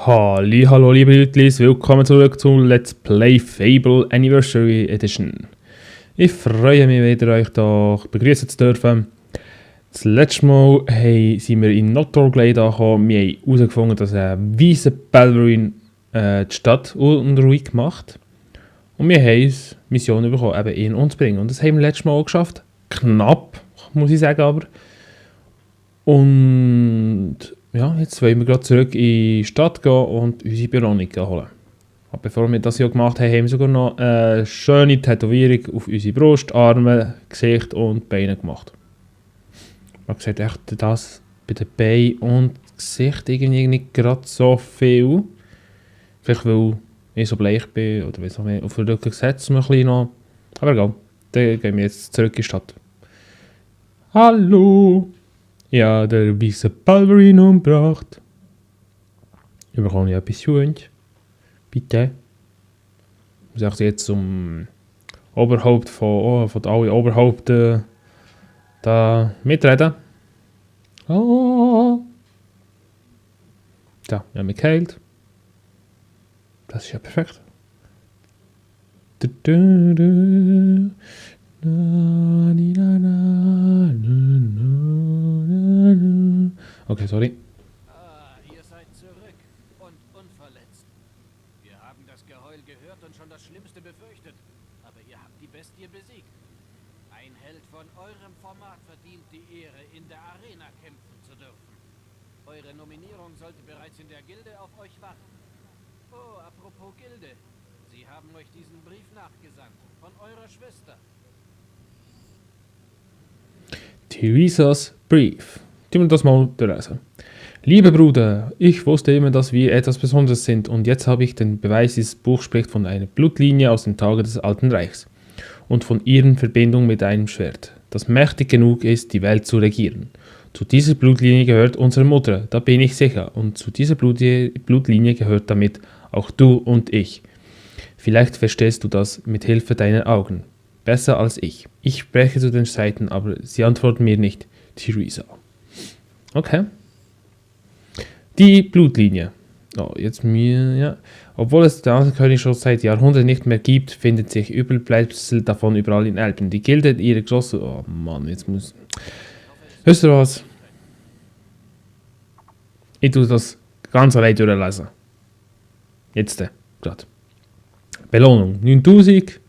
Hallo liebe Leute, willkommen zurück zu Let's Play Fable Anniversary Edition. Ich freue mich wieder, euch hier begrüßen zu dürfen. Das letzte Mal sind wir in Notorglade angekommen. Wir haben herausgefunden, dass ein weißer Balverine die Stadt unruhig macht. Und wir haben uns Mission bekommen, eben ihn umzubringen. Und das haben wir letztes Mal auch geschafft. Knapp, muss ich sagen, aber. Und ja, jetzt wollen wir gerade zurück in die Stadt gehen und unsere Veronika holen. Aber bevor wir das hier gemacht haben, haben wir sogar noch eine schöne Tätowierung auf unsere Brust, Arme, Gesicht und Beine gemacht. Man sieht echt das bei den Beinen und Gesicht irgendwie nicht gerade so viel. Vielleicht weil ich so bleich bin oder weiss noch mehr. Auf den Rücken setzen wir ein bisschen noch. Aber egal, dann gehen wir jetzt zurück in die Stadt. Hallo! Ja, der weiße Balverine umgebracht. Ich bekomme ja etwas Schwund. Bitte. Ich muss jetzt zum Oberhaupt von allen Oberhaupten da mitreden. Oh. Da, ja, mich geheilt. Das ist ja perfekt. Okay, sorry. Ihr seid zurück und unverletzt. Wir haben das Geheul gehört und schon das Schlimmste befürchtet. Aber ihr habt die Bestie besiegt. Ein Held von eurem Format verdient die Ehre, in der Arena kämpfen zu dürfen. Eure Nominierung sollte bereits in der Gilde auf euch warten. Oh, apropos Gilde. Sie haben euch diesen Brief nachgesandt. Von eurer Schwester. Theresas Brief. Tun wir das mal durchlesen. Lieber Bruder, ich wusste immer, dass wir etwas Besonderes sind und jetzt habe ich den Beweis, dieses Buch spricht von einer Blutlinie aus den Tagen des Alten Reichs und von ihren Verbindung mit einem Schwert, das mächtig genug ist, die Welt zu regieren. Zu dieser Blutlinie gehört unsere Mutter, da bin ich sicher, und zu dieser Blutlinie gehört damit auch du und ich. Vielleicht verstehst du das mit Hilfe deiner Augen. Besser als ich. Ich spreche zu den Seiten, aber sie antworten mir nicht. Theresa. Okay. Die Blutlinie. Oh, jetzt mir, ja. Obwohl es den König schon seit Jahrhunderten nicht mehr gibt, findet sich Überbleibsel davon überall in Elben. Die Gilde, ihre große... Oh Mann, jetzt muss... Hörst du was? Ich tue das ganz allein durchlesen. Jetzt, gerade. Belohnung. 9000.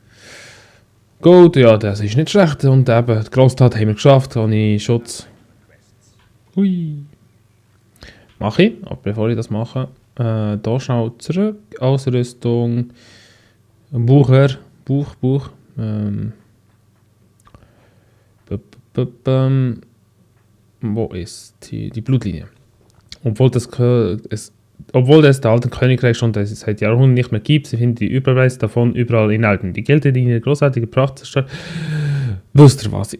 Gut, ja, das ist nicht schlecht. Und eben, die Grosstat haben wir geschafft, ohne Schutz. Hui. Mache ich, aber bevor ich das mache, da schnell zurück. Ausrüstung. Bucher. Buch. Wo ist die Blutlinie? Obwohl es der alten Königreich schon seit Jahrhunderten nicht mehr gibt, sie finden die Überreste davon überall in Alpen. Die Gilde, die eine großartige Pracht zerstört. Wisst ihr was?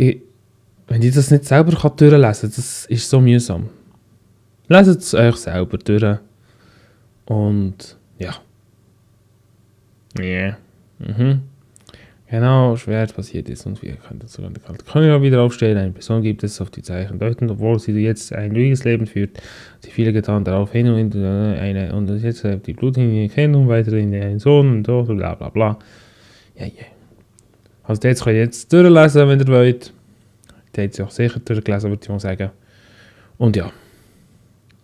Wenn ich das nicht selber durchlesen kann, das ist so mühsam. Leset es euch selber durch. Und ja. Ja. Genau, Schwert passiert ist und wir können das sogar können ja wieder aufstehen. Eine Person gibt es auf die Zeichen deuten, obwohl sie jetzt ein ruhiges Leben führt. Sie viele getan darauf hin und jetzt die Blutlinie kennen und weiterhin einen Sohn und so, bla bla bla. Ja. Also jetzt könnt ihr jetzt durchlesen, wenn ihr wollt. Der hat es auch sicher durchgelesen, würde ich mal sagen. Und ja.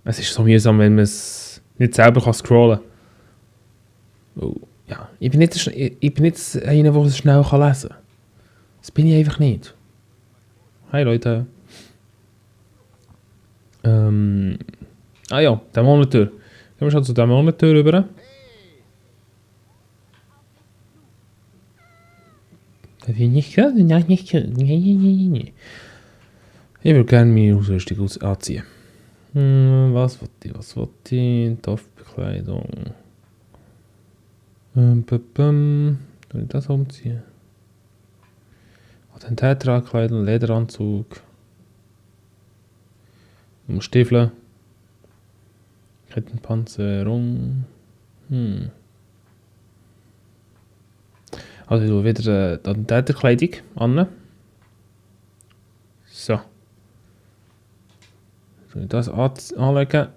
Es ist so mühsam, wenn man es nicht selber scrollen kann. Oh. Ja, ich bin nicht einer, der es schnell lesen kann. Das bin ich einfach nicht. Hi Leute. Ja, der Monitor. Gehen wir schon zu dem Monitor rüber. Das will ich hören, nein, nicht hören. Nee. Ich würde gerne meine Ausrüstung anziehen. Was will ich? Dorfbekleidung. Soll ich das umziehen? Attentäterkleidung, Lederanzug. Stiefel. Kettenpanzerung. Also ich tue wieder die Attentäterkleidung an. So. Soll ich das anlegen?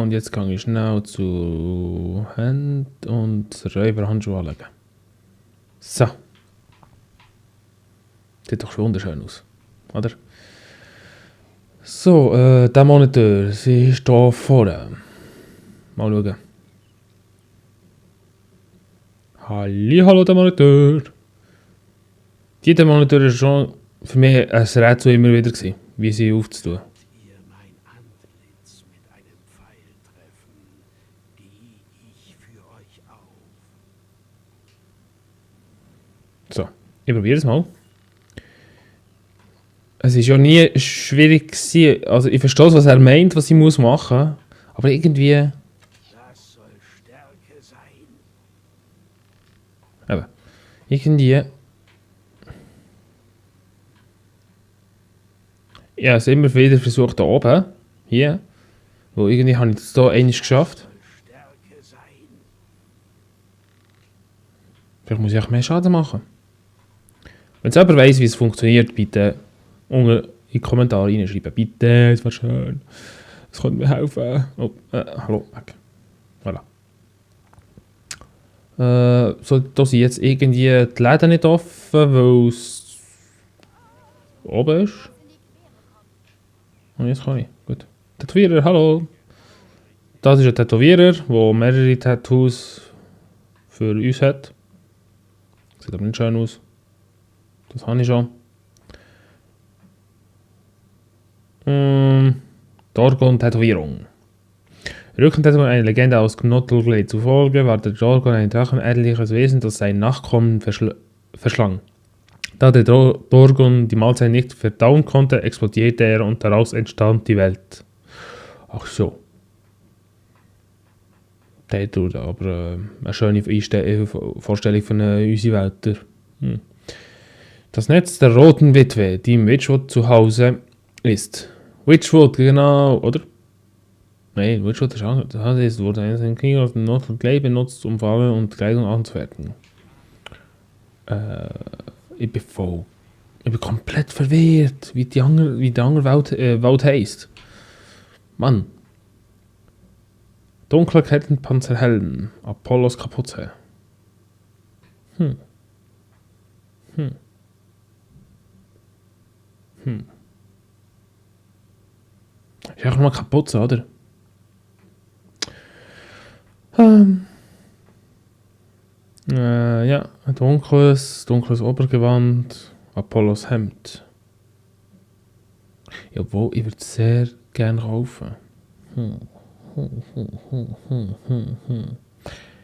Und jetzt gehe ich schnell zu Hand und Räuberhandschuhe anlegen. So. Sieht doch schon wunderschön aus, oder? So, der Monitor, sie ist hier vorne. Mal schauen. Hallo, der Monitor. Dieser Monitor war schon für mich ein Rätsel immer wieder gewesen, wie sie aufzutun. Ihr mein Antlitz mit einem Pfeil treffen, gehe ich für euch auf. So, ich probiere es mal. Es war ja nie schwierig gewesen. Also ich verstehe, was er meint, was ich machen muss. Aber irgendwie... Das soll Stärke sein. Eben. Irgendwie... Ich habe es immer wieder versucht, da oben. Hier. Wo irgendwie habe ich es hier einmal geschafft. Stärke sein. Vielleicht muss ich auch mehr Schaden machen. Wenn es jemand weiss, wie es funktioniert, bitte unten in die Kommentare reinschreiben. Bitte, es wäre schön. Es könnte mir helfen. Oh, hallo, weg. Voilà. So, da sind jetzt irgendwie die Läden nicht offen, weil es oben ist. Und jetzt kann ich. Gut. Tätowierer, hallo. Das ist ein Tätowierer, der mehrere Tattoos für uns hat. Sieht aber nicht schön aus. Das habe ich schon. Dorgon-Tätowierung. Rückentätowierung einer Legende aus Knottelglade zufolge war der Dorgon ein drachenähnliches Wesen, das seinen Nachkommen verschlang. Da der Dorgon die Mahlzeit nicht verdauen konnte, explodierte er und daraus entstand die Welt. Ach so. Das tut aber eine schöne Vorstellung von unserer Welt. Das Netz der roten Witwe, die im Witchwood zu Hause ist. Witchwood, genau, oder? Nein, Witchwood ist auch. Das ist, wurde ein King aus dem Notfall benutzt, um Farbe und Kleidung anzufertigen. Ich bin komplett verwirrt, wie die andere Welt heisst. Mann. Dunkler Kettenpanzerhelm, Apollos Kapuze. Ist einfach mal Kapuze, oder? Ja, ein dunkles Obergewand, Apollos Hemd. Jawohl, ich würde es sehr gerne kaufen.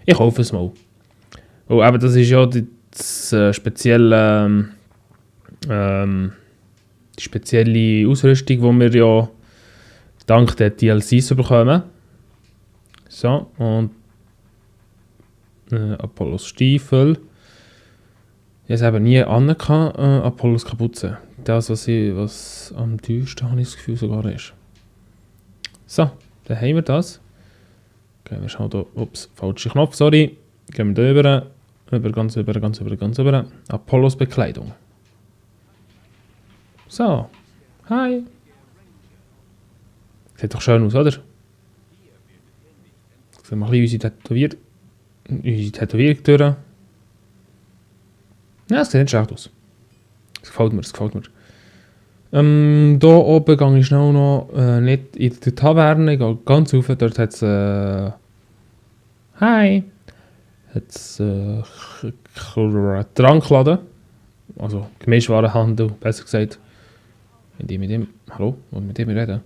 Ich kaufe es mal. Oh, aber das ist ja die spezielle Ausrüstung, die wir ja dank der DLCs bekommen. So, und Apollos Stiefel. Ich habe es eben nie angehabt, Apollos Kapuze. Das, was am teuersten, habe ich das Gefühl, sogar ist. So, dann haben wir das. Gehen wir schon hier. Ups, falscher Knopf, sorry. Gehen wir da ganz über. Apollos Bekleidung. So, hi. Sieht doch schön aus, oder? Sehen wir ein bisschen unsere Tätowierung durch. Ja, es sieht nicht schlecht aus. Das gefällt mir. Da oben gehe ich schnell noch nicht in die Taverne, ich gehe ganz rauf, dort hat es Trankladen, also Gemischtwarenhandel, besser gesagt. Mit dem, hallo, und mit dem wir reden.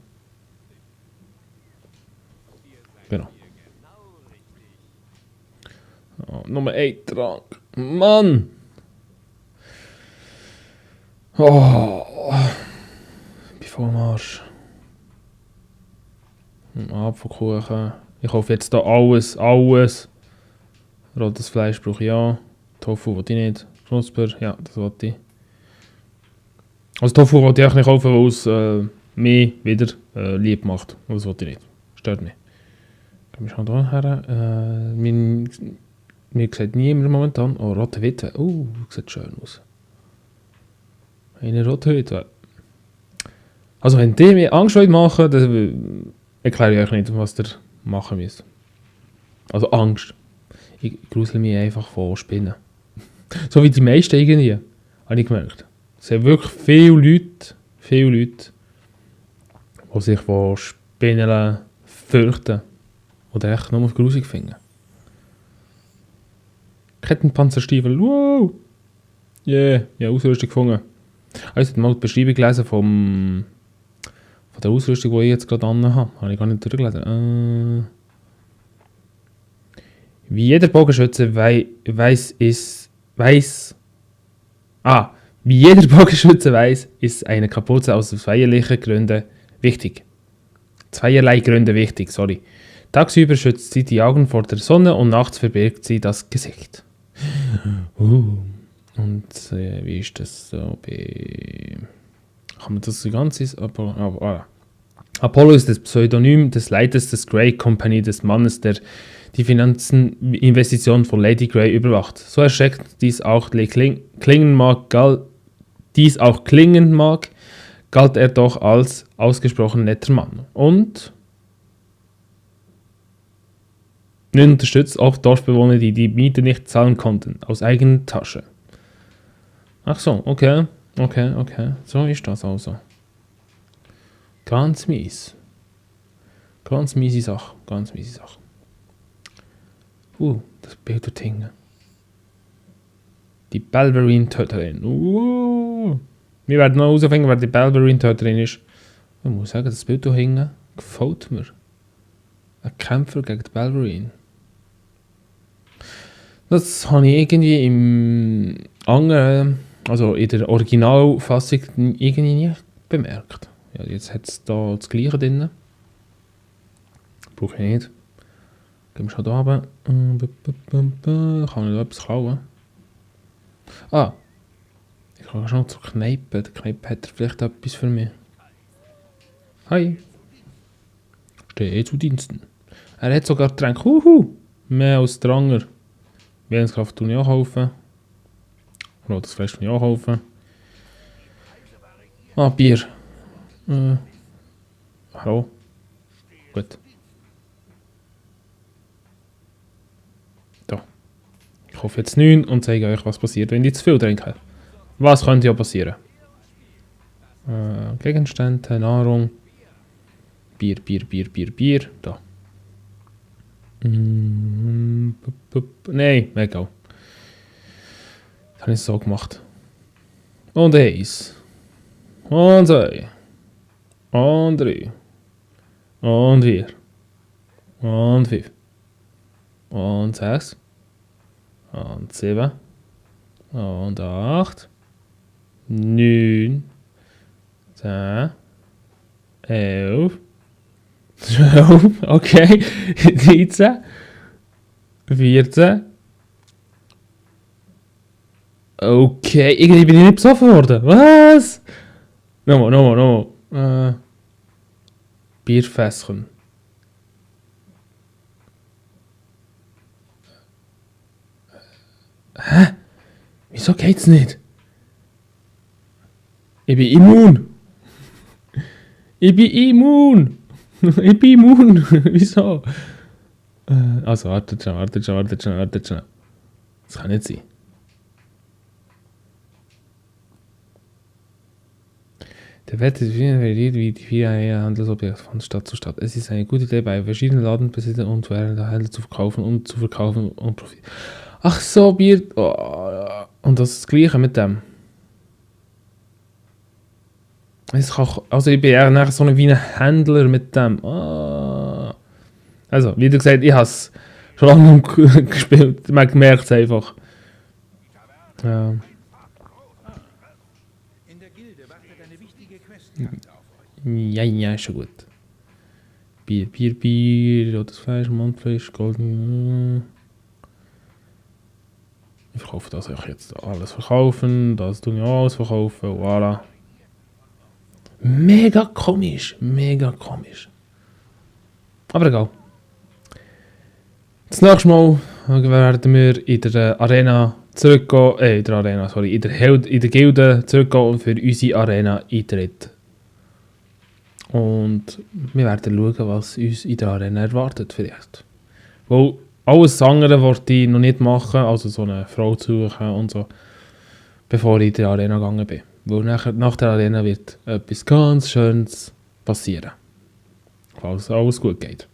Genau. Oh, Nummer 1 Trank. Mann! Oh, ich bin voll am Arsch. Apfelkuchen. Ich kaufe jetzt hier alles. Rotes Fleisch brauche ich ja. Tofu will ich nicht. Knusper, ja, das will ich. Also Tofu will ich auch nicht kaufen, weil es mich wieder lieb macht. Das will ich nicht. Stört mich. Gehen wir schon hier her. Mir sieht niemand momentan. Oh, rote Witwe. Sieht schön aus. Eine rote Witwe. Also wenn die mir Angst machen, dann erkläre ich euch nicht, was der machen müssen. Also Angst. Ich grusel mich einfach vor Spinnen. So wie die meisten irgendwie, habe ich gemerkt. Es sind wirklich viele Leute, die sich vor Spinnen fürchten. Oder echt nur auf grusig finden. Kettenpanzerstiefel, wow! Yeah, ja, Ausrüstung gefunden. Ich habe mal die Beschreibung gelesen von der Ausrüstung, die ich jetzt gerade an habe. Habe ich gar nicht durchgelesen. Wie jeder Bogenschütze weiß, ist eine Kapuze aus zweierlei Gründen wichtig. Sorry. Tagsüber schützt sie die Augen vor der Sonne und nachts verbirgt sie das Gesicht. Und wie ist das so kann man das so ganz ist? Apollo ist das Pseudonym des Leiters des Grey Company, des Mannes, der die Finanzinvestitionen von Lady Grey überwacht. So erschreckt dies auch klingen mag, galt er doch als ausgesprochen netter Mann. Und nun unterstützt auch Dorfbewohner, die die Miete nicht zahlen konnten, aus eigener Tasche. Ach so, okay. So ist das also. Ganz mies. Ganz miese Sache. Das Bild dort hinten. Die Balverine-Töterin. Wir werden noch herausfinden, wer die Balverine-Töterin ist. Ich muss sagen, das Bild dort hinten gefällt mir. Ein Kämpfer gegen die Balverine. Das habe ich irgendwie im anderen, also in der Originalfassung irgendwie nie bemerkt. Ja, jetzt hat es da das Gleiche drin. Brauche ich nicht. Gehen wir schon da runter. Kann ich da etwas klauen? Ich kann schon zur Kneipe. Der Kneipe hat vielleicht etwas für mich. Hi. Stehe zu Diensten. Er hat sogar Getränke. Mehr als Dranger. Willenskraft tue ich auch kaufen. Oder das Fleisch tue ich auch kaufen. Bier. Hallo. Gut. Da. Ich kaufe jetzt 9 und zeige euch, was passiert, wenn ich zu viel trinke. Was könnte ja passieren? Gegenstände, Nahrung. Bier. Da. Nein, egal. Das habe ich so gemacht. Und 1. Und 2. Und 3. Und 4. Und 5. Und 6. Und 7. Und 8. 9. 10. 11. 12. Okay. 13. 14. Okay, irgendwie bin ich nicht besoffen worden. Was? Nochmal. Bierfässchen. Hä? Wieso geht's nicht? Ich bin immun. Ich bin immun. Wieso? Also, wartet schon. Das kann nicht sein. Der Wert ist variiert wie die 4 Handelsobjekte von Stadt zu Stadt. Es ist eine gute Idee, bei verschiedenen Ladenbesitzern und während Händler zu verkaufen und Profit. Ach so, Bier. Oh, und das ist das Gleiche mit dem. Also ich bin eher nachher so wie ein Händler mit dem. Also, wie du gesagt, ich habe es schon lange gespielt. Man merkt es einfach. Ja. In der Gilde wartet eine wichtige Quest auf euch. Ja, ist schon gut. Bier, rotes Fleisch, Mondfleisch, golden. Ich verkaufe das euch jetzt alles verkaufen. Das tue ich auch alles verkaufen. Voilà. Mega komisch. Aber egal. Das nächste Mal werden wir in der Arena zurückgehen, in der Gilde zurückgehen und für unsere Arena eintreten. Und wir werden schauen, was uns in der Arena erwartet vielleicht. Weil alles andere wollte ich noch nicht machen, also so eine Frau suchen und so, bevor ich in die Arena gegangen bin. Weil nach der Arena wird etwas ganz Schönes passieren. Falls alles gut geht.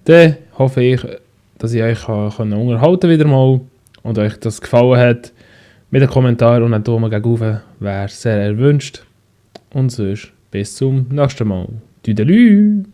Dann hoffe ich, dass ich euch unterhalten wieder mal und euch das gefallen hat. Mit einem Kommentar und einem Daumen gegen oben wäre sehr erwünscht. Und sonst bis zum nächsten Mal. Tüdelü!